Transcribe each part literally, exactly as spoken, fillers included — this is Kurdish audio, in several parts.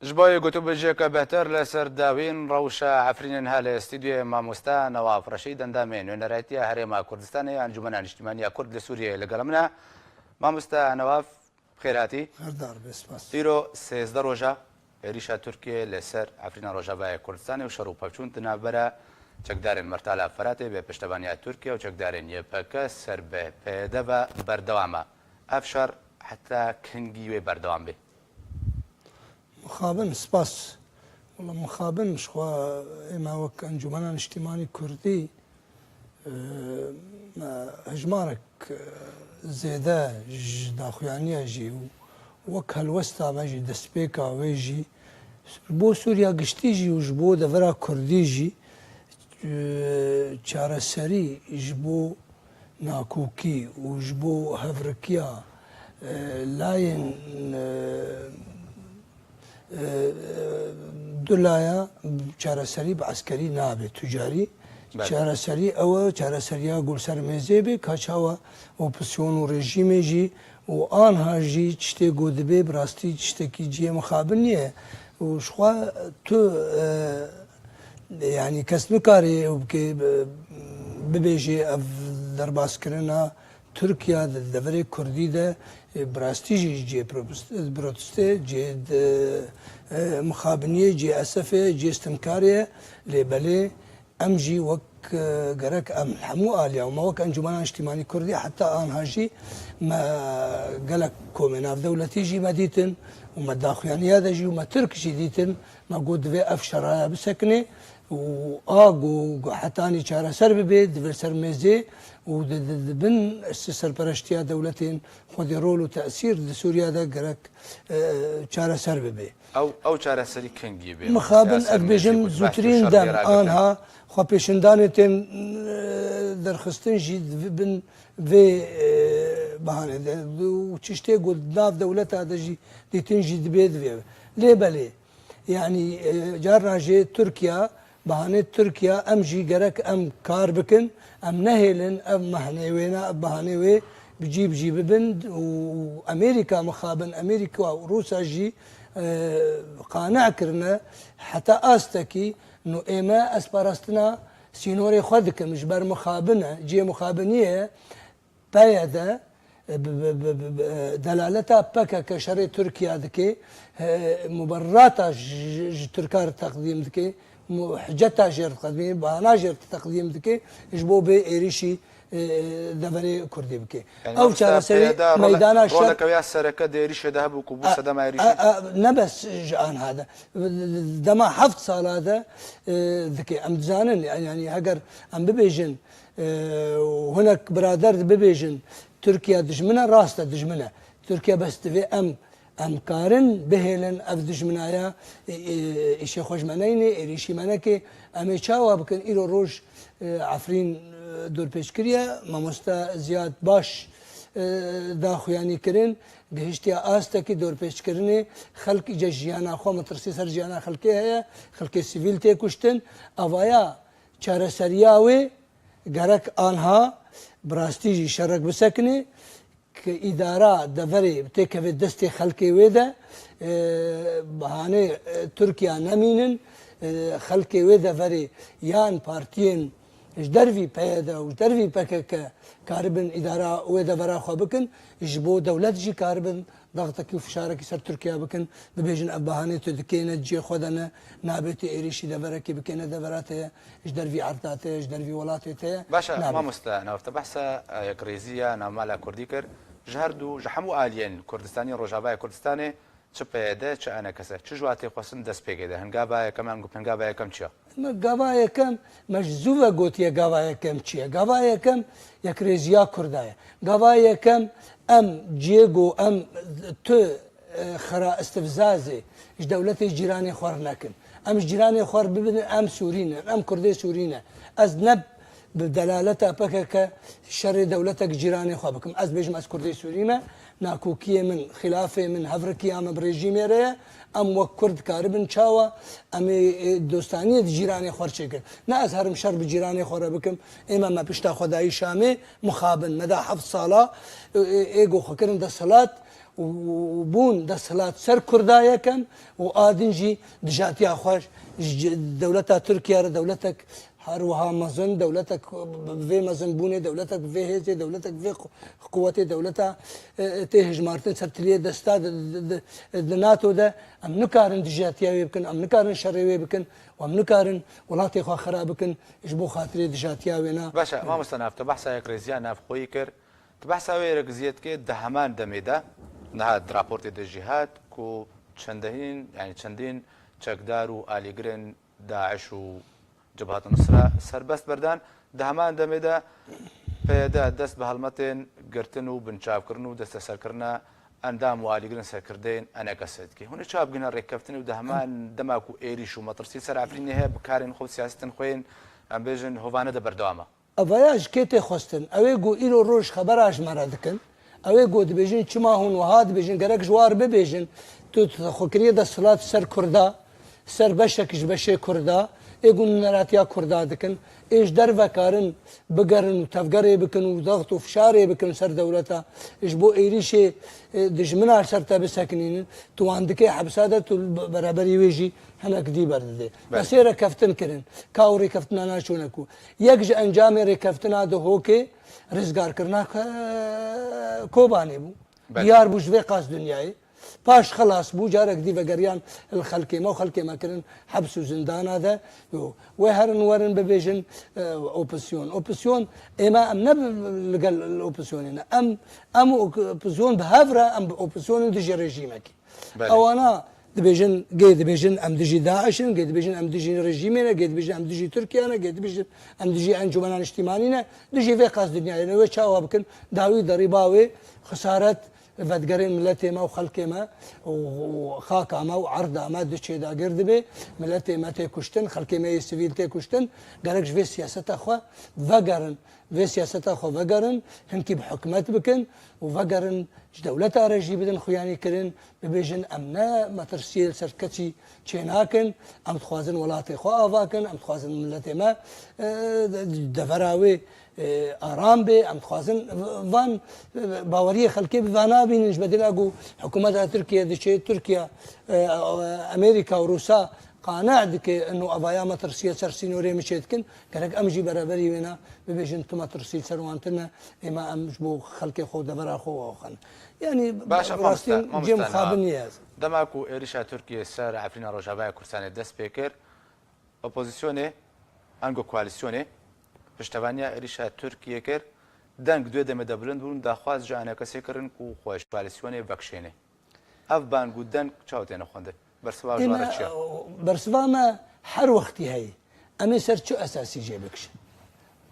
Ji bo yê gotûbêjiyeke bêhtir li ser dawîn rewşa Efrînê niha li stûdyoyê mamoste Newaf Reşîd, endamê Nûnerayetiya Herêma Kurdistanê ya Encûmena Niştimanî ya Kurd li Sûriyeyê, li gel min e. Mamoste Newaf, bi xêr hatî. Her dar be, spas. Îro sêzdeh roja êrîşa Tirkiyê li ser Efrîna Rojavayê Kurdistanê û şer û pevçûn di navbera çekdarên Mertala Feratê bi piştevaniya Tirkiye û çekdarên Y P G ser bi P Y D ve berdewam e. Ev şer heta kingî wê berdewam bê? Mixabin, spas. Wela mixabin, ji xwe ême wek Encûmena Niştimanî Kurdî, e, me hejmarek, e, zêde ji daxuyaniya jî û wek helwesta me jî, destpêka wê jî, ji bo Sûriya giştî jî û ji bo devera Kurdî jî, e, çareserî ji bo nakokî û ji bo hevrikiya, e, layên, e, e, du laya çareserî bi eskerî nabe, tucarî. Belê. Çareserî ew e, çareseriya ku li ser mêzê bê, ka çawa opozisyon û rejîmê jî û anha jî tiştê ku dibê bi rastî tiştekî cihê mixabin niye. Û ji xwe tu, e, yanî kes nikare ew bike, bi-, bibêje ev derbaskirina Tirkiye di deverê Kurdî de, e, bi rastî jî cihê propos-, protestê, cihê di, e, mixabiniyê, cihê esefê, cihê stimkarê ye. Lê belê em jî wek, e, gerek em hemû aliya û me wek Encûmena Niştimanî Kurdî heta anha jî me gelek komê navdewletî jî me dîtin û me daxuyaniya de jî û me Tirk jî dîtin. Me got divê ev şeraya bisekine û a ku, ku hetanî çareser bibe, divê ser mêzê û di, di, di bin serpereştiya dewletên xwedî rol û tesîr di Sûriya de gerek, e, çareser bibe. Ew, ew çareserî kengî bê? Mixabin, ez bêjim, zûtirîn dem anha xwepêşandanê tên, e, derxistin jî di bin vê, e, bahanê de û tiştê ku di nav dewleta de jî dîtin jî dibê divê. Lê belê, yanî, e, carna jê Tirkiye, bahanê Tirkiye, em jî gerek em kar bikin, em nehêlin ev mehnê wêne, ev bahanê wê bi cî bi cî bibin û Amerîka mixabin, Amerîka û Rûsa jî, e, qane kirine heta astekî, nû ême ez parastina sînorê xwe dikim, ji ber mixabin e, cihê mixabiniyê ye, P Y D, bi, bi, bi, bi, bi, delaleta P K K şerê Tirkiye dike, e, muberrata ji, ji Tirka re teqdîm dike, mu-, hiceta jê re teqdîm, bahana jê re teqdîm dike, ji bo bê êrîşî, e, deverê Kurdî bike. Yanî ew mamoste çareserî P Y D role-, meydana şer roleke ya sereke di êrîşê de hebû ku bû a, sedema êrîşê? A, a, ne bes ji anha de. Dema heft sala de, e, dike. Em dizanin, yanî heger em bibêjin, e, û hinek birader dibêjin, Tirkiye dijmin e, rast e, dijmin e. Tirkiye bes divê em, em karin bihêlin ev dijminaya, e, e, îşê xwe ji me neyne, êrîşî me neke. Em ê çawa bikin? Îro roj, e, Efrîn, e, dorpêç kiriye. Mamoste Ziyad baş, e, daxuyanî kirin. Gihiştiye astekî dorpêçkirinê, xelk îca jiyana xwe, metirsî ser jiyana xelkê heye, xelkê sivîl tê kuştin. Avaya çareseriya wê gerek anha bi rastî jî şerek bisekinê, ki îdara deverê têkeve destê xelkê wê de, e, bahanê, e, Tirkiye nemînin, e, xelkê wê deverê yan partiyên ji dervî P Y D û ji dervî P K K karibin îdara wê devera xwe bikin, ji bo dewlet jî karibin daxtekî û fişarekî ser Tirkiye bikin, bibêjin ev bahanê tu dikê ne cihê xwe de ne, nabê tu êrîşî deverekê bikê ne devera te ye, ji dervî erda te ye, ji dervî welatê te ye. Baş e, nabe. Mamoste Newaf, te behsa, e, yekrêziya navmala Kurdî kir. Ji her du, ji hemû aliyên Kurdistanî, Rojavayê Kurdistanê, çi P Y D, çi E N K S, çi ji wa tê xwestin dest pê kê de? Hin gava yekem, em gu-, hin gava yekem çi ye? Me gava yekem, me ji zû ve gotiye gava yekem çi ye. Gava yekem yekrêziya Kurda ye. Gava yekem em ciyê ku em tu, e, xera istifzazê ji dewletê cîranê xwe re nekin. Em ji cîranê xwe re bibin, em Sûrî ne, em Kurdê Sûrî ne. Ez ne bi delaleta P K K şerê dewletek cîranê xwe bikim. Ez bêjim ez Kurdê Sûrî me, nakokiyê min, xilafê min, hevrikiya min bi rejîmê re ye. Em wek Kurd dikaribin çawa? Em ê, ê dostaniyê di cîranê xwe re çêkin. Ne ez herim şer bi cîranê xwe re bikim. Ême me pişta xwe dayî Şamê, mixabin. Me da heft sala, ê, ê, ê ku xwe kirin desthilat, û bûn desthilat ser Kurda yekem û a din jî dijatiya xwe ji dewleta Tirkiye re dewletek her wiha mezin, dewletek bi vê mezinbûnê, dewletek bi vê hêzê, dewletek bi vê qu-, quwetê, dewleta, e, e, tê hijmartin ser tiliyê desta di, di, di, di NATO de, em nikarin dijatiya wê bikin, em nikarin şerê wê bikin û em nikarin welatê xwe xera bikin ji bo xatirê dijatiya wê na. Baş e, mamoste Nav, tu behsa yekrêziya navxweyî kir. Tu behsa wê yek ziyê dikê, di heman demê de, niha di raportê de jî hat ku çendehîn, yani çendîn çekdar û alîgirên DAIŞ û Cebhat Nusra serbest berdan. Di heman demê de P Y D dest bi helmetên girtin û binçavkirin û desteserkirina endam û alîgirên serkirdeyên E N K S dike. Hûn ê çawa bigihine rêkeftinê û di heman dema ku êrîş û metirsî ser Efrînê heye, bi karên xwe, siyasetên xwe yên, em bêjin, hovane de berdewam e? Evaya ji kê tê xwestin? Ew ê ku îro roj xebera ji me re dikin. Ew ê ku dibêjin, çima hûn wiha dibêjin, gerek ji war bibêjin. Tu, tu xwe kiriye desthilat ser Kurda, ser beşek ji beşê Kurda, ê ku nûneratiya Kurda dikin. Ê ji derve karin bigerin û tevgerê bikin û zext û fişarê bikin ser dewleta. Ji bo êrîşê, e, dijmina ser te bisekinînin. Tu wan dikê hepsa de, tu be-, bereberî wê jî hinek dî berdidê. Belê. Me sê rêkeftin kirin. Ka û rêkeftina na çûne ku. Yek ji encamê rêkeftina Duhokê rizgarkirina K-, Kobanê bû. Belê. Diyar bû ji vê qas dinyayê. Paş xelas bû, carek dî vegeriyan li xelkê me û xelkê me kirin heps û zindana de. Yo, wê herin werin bibêjin, e, opozisyon. Opozisyon, ê me em ne bi-, li gel opozisyonê ne. Em, em opozisyon bi hev re, em bi opozisyonên dijî rejîmekî. Belê. Ewana dibêjin, gê dibêjin em dijî DAIŞ in, gê dibêjin em dijî rejîmê ne, gê dibêjin em dijî Tirkiye ne, gê dibêjin em dijî encûmena niştîmanî ne, dijî vê qas dinyayê ne. Wê çawa bikin? Dawî derîba wê xisaret vedigerên miletê me û xelkê me û, û xaka me û erda me du çêdagir dibe. Miletê me tê kuştin, xelkê me yê sivîl tê kuştin. Gerek ji vê siyaseta xwe vegerin. Vê siyaseta xwe vegerin, hinkî bi hikûmet bikin û vegerin ji dewleta re jî bidin xuyanî kirin, bibêjin, em ne metirsiyê li ser kesî çênakin, em dixwazin welatê xwe ava kin, em dixwazin miletê me, e, devera wê, e, aram bê, em dixwazin van, e, baweriyê xelkê bi vana bînin, ji bedîla ku hikûmeta Tirkiye diçe, Tirkiye, e, Amerîka û Rûsa qane dike, ino evaya metirsiyê ser sînorê min çêdikin, gerek em jî bereberî wêna bibêjin, tu metirsî li ser wan tune, êma em ji bo xelkê xwe û devera xwe axin. Yanî Baş e, rastî mamoste, cê mamoste, mixabin niha niye. Dema ku êrişa Tirkiyê ser Efrîna Rojavaya Kurdistanê dest pê kir, opozisyonê, ango koalîsyonê, piştevaniya êrişa Tirkiyê kir, deng di wê demê de bilind bûn, daxwaz ji E N K S'ê kirin ku xwe ji koalîsyonê vekişêne. Ev bang û deng çawa têne xwendin? Bersiva ji wan re çi ye? Bersiva me her wextî heye. Em ê ser çi esasî jê bikişin?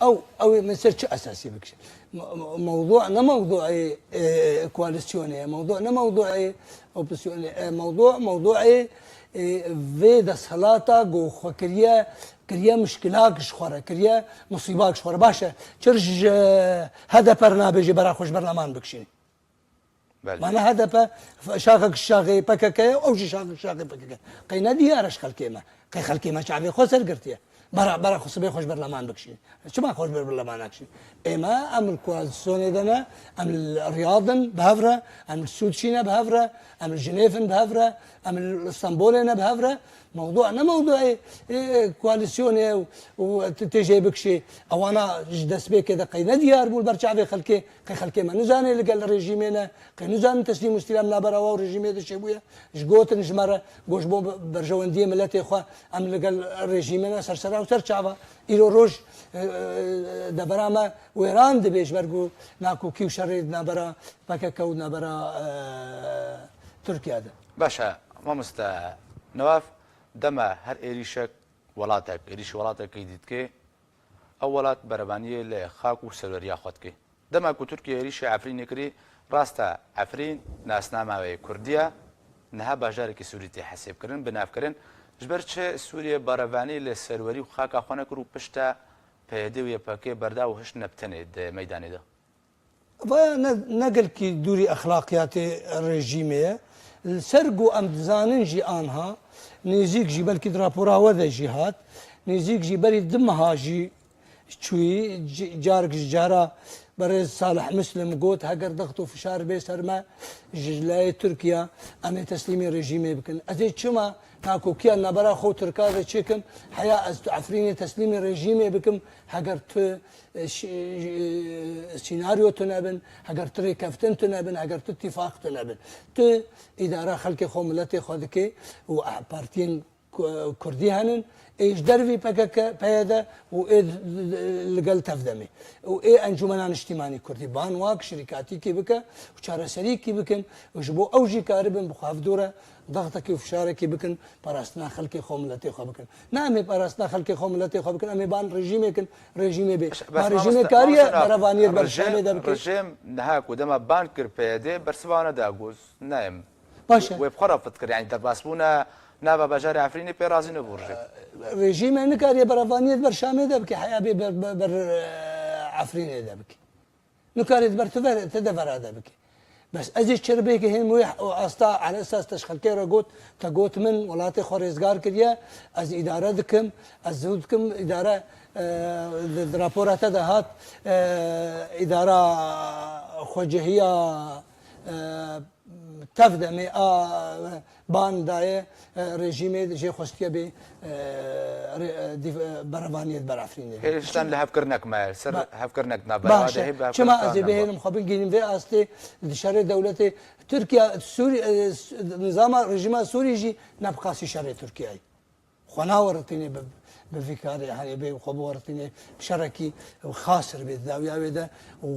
Ew, ew ê min ser çi esasî bikişin? Me-, me-, mewdu ne mewduê, e, koalîsyonê ye, mewdu ne mewduê opozîsyonê ye, mewdu, mewduê, e, vê desthilata ku xwe kiriye, kiriye mişkilak ji xwe re, kiriye musîbak ji xwe re. Baş e, çir ji H D P re nabêjî bera xwe ji berleman bikişînî? Belê. Mana H D P f-, şaxek şaxê P K K ye, ew jî şaxek şaxê P K K. Qey ne diyar e ji xelkê me? Qey xelkê me çavê xwe ser girtiye? Bera, bera xwe sibê xwe ji berleman bikişî. Çima xwe ji ber berleman nakişî? Ê me, em li koalîsyonê de ne, em li Riyad in bi hev re, em li Sûd şîne bi hev re, em li Jinêf in bi hev re, em li Stenbolê ne bi hev re. Mewdu ne mewduê, e, koalîsyonê û, û tu tê jê bikişî. Ewana ji destpêkê de qey ne diyar bû li ber çavê xelkê. Qey xelkê me nizane li gel rejîmê ne, qey nizanin teslîm û stîlam navbera we û rejîmê de çêbûye. Ji gotin ji me re, got ji bo berjewendiyê miletê xwe em li gel rejîmê ne, ser sera û ser çava. Îro roj, e, e, devera me wêran dibe ji ber ku nakokî û şerê di navbera P K K û di navbera, e, Tirkiye de. Baş e, mamoste Newaf, dema her êrîşek welatek, êrîşî welatekî dîtike, ew welat berevaniyê li xak û serweriya xwe dike. Dema ku Tirkiye êrîşê Efrînê kirî, rast e, Efrîn nasnama wê Kurdî ye, niha bajarekî Sûrî tê hesêbkirin, binavkirin. Ji ber çi Sûriye berevanî li serwerî û xaka xwe nekir û pişta P Y D û Y P G berda û hiştine bi tenê di meydanê de? Vaya ne, ne gelkî dûrî exlaqiyatê rejîmê ye. Li ser ku em dizanin jî anha, nêzîk jî belkî di rapora we de jî hat, nêzîk jî berî du meha jî çûyî, c-, carek ji cara Berêz Salih Muslim got, heger dixt û fişar bê ser me ji layê Tirkiye, em ê teslîmê rejîmê bikin. Ez ê çima nakokiya nabera xwe û Tirka de çêkim, heya ez tu Efrînê teslîmê rejîmê bikim, heger tu, e, ş-, e, sînaryo tune bin, heger tu rêkeftin tune bin, heger tu tîfaq tune bin. Tu îdara xelkê xwe, miletê xwe dike û partiyên Ku-, Kurdî henin, ê ji dervî P K K, P Y D û ê li gel TEV-DEMê û ê Encûmena Niştîmanî Kurdî. Ban wak şirîkatîkî bike û çareserîkî bikin û ji bo ew jî karibin bi xwe hevdû re dextekî û fişarekî bikin, parastina xelkê xwe, miletê xwe bikin. Ne em ê parastina xelkê xwe, miletê xwe bikin, em ê ban rejîmê kin, rejîmê bê. Bes, bes, Ma rejîmê mamoste, kariye mamoste Naf, berevaniyê ber rejîm, şamê de bike. Rejîm niha ku dema ban kir P Y D, bersivana da got, nayem. Baş e. Wê bi xwe re fit kir, yanî derbasbûna nava bajarê Efrînê pê razî nebû rejîm. Rejîmê nikariye berevaniyê di ber Şamê de bike, heya bê ber, ber, ber, e, Efrînê de bike. Nikariye di ber tu ver, tu devera de bike. Bes ez ê çi re bêke hên wê asta, ala esas te ji xelkê re got, te got min welatê xwe rêzgar kiriye, ez îdare dikim, ez zû dikim, îdare, e, di, di rapora te de hat, e, îdara xwecihiya, e, TEV-DEMê a ban daye, e, rejîmê jê xwestiye bê, e, re-, e, dîv-, e, berevaniyê di ber Efrînê de. Hêştan li hevkirinek me, ser Ba-, hevkirinek navbera baş de e. Hê bi Çima hevkirinek ez ê nava. Bihêlim xwe bigihînim vê astê di şerê dewletê Tirkiye, Sûrî-, e, s-, nizama rejîma Sûrî jî ne bi qasî şerê Tirkiyeyê. Xwe naweritîne bi, bi vî karê, hanê bê xwe biweritîne şerekî xasir bê di dawiya wê de û, û,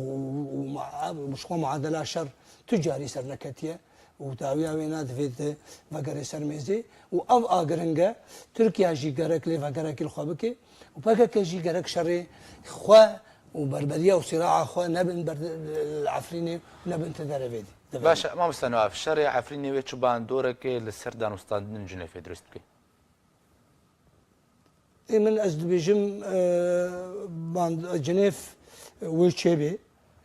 û ma-, ji xwe muadela şer tu carî ser neketiye û dawiya wê na divê di vegerê ser mêzê û ev a giring e. Tirkiye jî gerek lê vegerekî li xwe bike û P K K jî gerek şerê xwe û berberiya û sîraa xwe nebin ber, li Efrînê û nebin ti derevê dî. Baş e, mamoste Newaf, şerê Efrînê wê çi bandorekê li ser danûstandin Cinêfê dirust bike? Ê min ez dibêjim, e, band-, Cinêv wê çêbê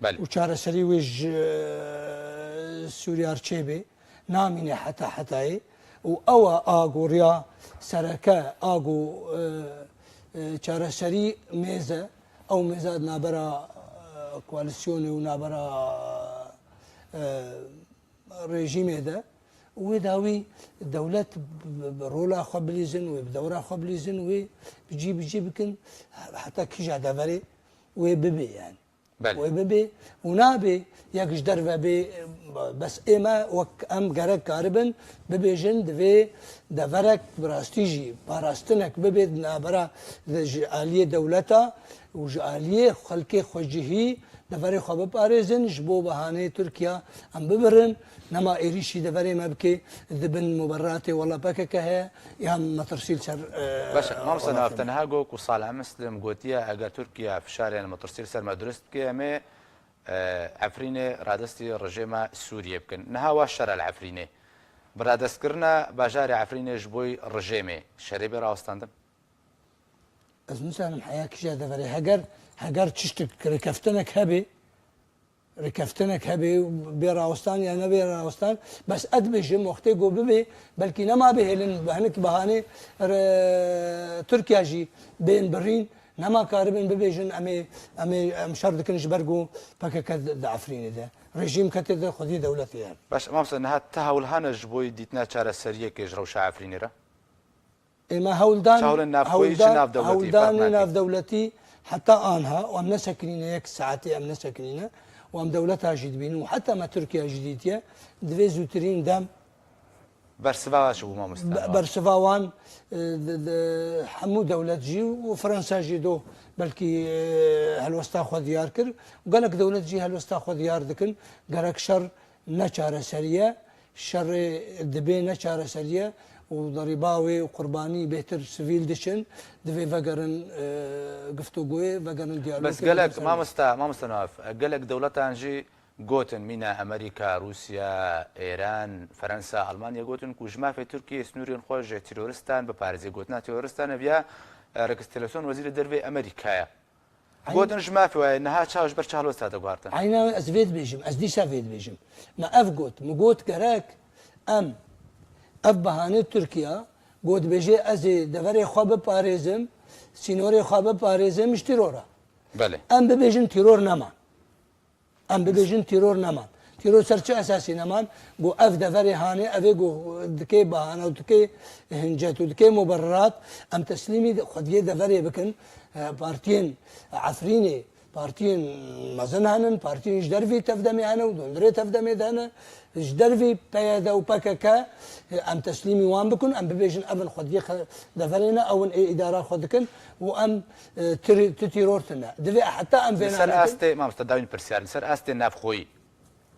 Belê. Û çareserî wê ji, e, Sûriyar çêbê, namîne heta hetayê. Û ew e agoriya sereke, ago, e, e, çareserî mêze, ew mêze di navbera, e, koalîsyonê û navbera, e, rejîmê de û wê dawî dewlet bi, bi, bi rola xwe bilîzin, wê bi dewra xwe bilîzin, wê bi cî bi cî bikin, heta kîja deverê wê bibê yani. Belê. Wê bibê û nabê yek ji derve bê, bes ême wek em gerek karibin bibêjin, divê deverek bi rastî jî parastinek bibê di navbera de ji aliyê dewleta û ji aliyê xelkê xwecihî deverê xwe biparêzin, ji bo behaneyê Tirkiya em bibirin, nema êrîşî deverê me bike, dibin muberatê wela P K K heye, ya metirsî li ser, e, Baş e, mamoste welatê Naf, me. Te niha got ku Salih Muslim gotiye, eger Tirkiye fişarên metirsî li ser me dirust bike, em ê, e, Efrînê radestî rejêma Sûriyê bikin. Niha wa şer e li Efrînê. Bi radestkirina bajarê Efrînê ji bo rejêmê şerê bê rawestandin? Ez nizanim heya kîja deverê. Heger, heger tiştek rêkeftinek hebê, rêkeftinek hebê, bê rawestan ya nebê rawestan, bes ez dibêjim wextê ku bibê, belkî nema bihêlin, bi hinek behanê re-, Tirkiye jî bên birîn, nema karibin bibêjin, em ê, em ê, em şer dikin ji ber ku P K K di, di Efrînê de. Rejîm ketê de xwedî dewletê ye. Baş, mamoste, niha te hewl hene ji bo dîtina çareseriyekê ji rewşa Efrînê re? Ême hewldan, Çi hewlên navxweyî, çi hewldan, navdewletî, hewldanê fark nake. Navdewletî heta anha, û em nesekinîne, yek saetê em nesekinîne, û em dewleta jî dibînin, û heta me Tirkiye jî dîtiye, divê zûtirîn dem Bersiva ji bo mamoste be-, Newaf. Bersiva wan, e, di, di, hemû dewlet jî û Fransa jî do belkî, e, helwesta xwe diyar kir. Gelek dewlet jî helwesta xwe diyar dikin. Gerek şer ne çareserî ye. Şerê dibê ne çareserî ye û derîba wê û qurbanî bêhtir sivîl diçin. Divê vegerin, e, giftogoyê, vegerin diyalogê, Bes gelek, vegerin ser mamosta, mamosta Newaf, gelek dewletan jî gotin, mîna Amerîka, Rûsya, Êran, Fransa, Almanya gotin ku ji mafê Tirkiyê sînorên xwe ji terorîstan biparêze. Gotina terorîstan ev ya, e, Rex Tillerson, wezîrê dervê Amerîkaya. Gotin ji mafê we ye, niha çawa ji ber çi helwest hate guhartin? Eyna ez vê dibêjim, ez dîsa vê dibêjim. Me ev got, min got gerek em, ev behanê Tirkiye, got dibêje ez ê deverê xwe biparêzim, sînorê xwe biparêzim ji terora. Belê. Em bibêjin teror nema. Em bibêjin tîror neman. Tîror ser çi esasî neman? Ku ev deverê hanê, ev ê ku dikê bahane û dikê hincet û dikê muberrat, em teslîmî xwediyê deverê bikin. E, partiyên Efrînê, partiyên mezin henin, partiyên ji dervî tevdemê hene û dundirê tevdemê de hene. Ji dervî P Y D û P K K, e, em teslîmî wan bikin, em bibêjin ev in xwediyê xe-, deverê ne, ew in ê îdara xwe dikin û em, e, tir-, tu tîror tune. Divê heta em vê Li ser astê, mamoste, dawîn pirsiyar, li ser astê navxweyî,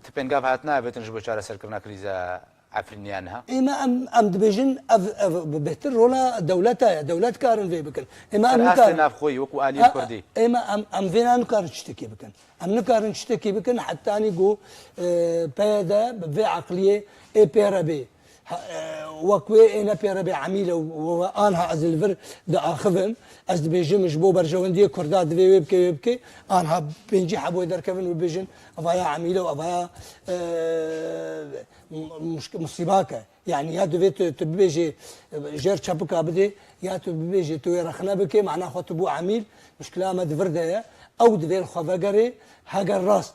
ti pêngav hatina avêtin ji bo çareserkirina krîza Efrînê ya niha? Ême em, em dibêjin ev, ev bi bêhtir rola dewleta ye. Dewlet karin vê bikin. Ême em Ser astê nikarin. Navxweyî, wekû aliyên E, Kurdî. Ême em, em vêna nikarin tiştekî bikin. Em nikarin tiştekî bikin hetanî ku, e, P Y D bi vê eqliyê ê pê re bê. Ha, e, wek wê ê ne pê re bê emîle û, û anha ez li vir diaxivim. Ez dibêjim ji bo berjewendiyê Kurda divê wê bike, wê bike. Anha pêncî heb wê derkevin û bibêjin, "Eva ya emîle û eva ya, e, m-, muşk-, musîbak e." Yani ya divê tu, tu bibêjê, e, jêr çepika bidê, ya tu bibêjê tu wê rexne bikê, mana xwe tu bû emîl, muşkila me di vir de ye. Ew divê li xwe vegerê, heger rast,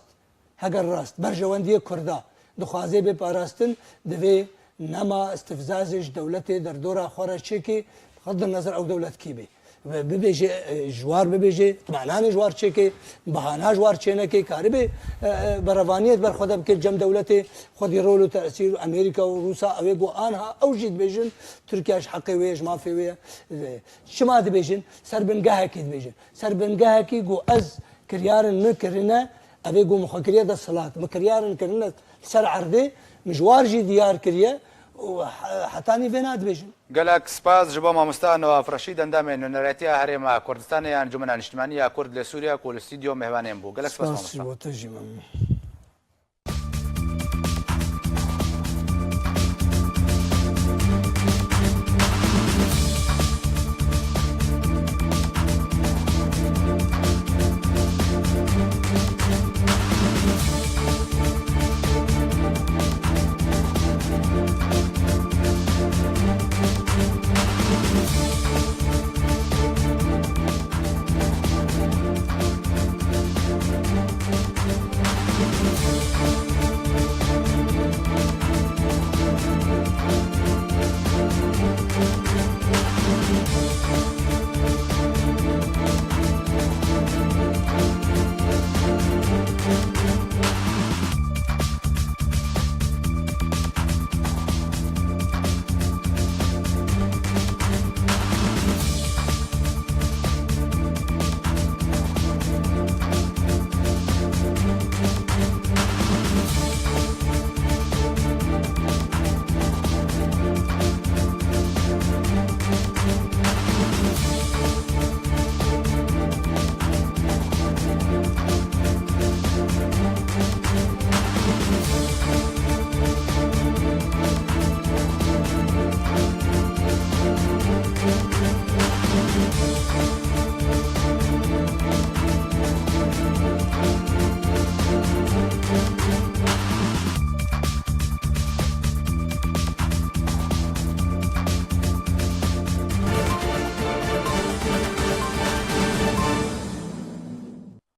heger rast berjewendiyê Kurda dixwaze bê parastin, divê nema istifzazê ji dewletê derdora xwe re çêkê, bi xedr nezir ew dewlet kî bê. Ve bibêje, e, ji war bibêje, mananê ji war çêke, bahana ji war çêneke, karibê, e, e, berevaniyê ber xwe de bike cem dewletê, xwedî rol û tesîr û Amerîka û Rûsa, ew ê ku anha ew jî dibêjin, Tirkiye ji heqê wê ye, ji mafê wê ye. E, çima dibêjin? Ser bingehekî dibêjin. Ser bingehekî ku ez kiryarin min kirine, ev ê ku min xwe kiriye desthilat. Min kiryarin kirine li ser erdê, min ji war jî diyar kiriye û he-, hetanî vê nadibêjin. Gelek spas ji bo mamosta Newaf Reşîd, endamê Nûneretiya Herêma Kurdistanê ya Encûmena Niştimanî ya Kurd li Sûriye ku li stûdyo mêvanê min bû. Gelek spas, spas mamosta. Ji bo te jî memnûn.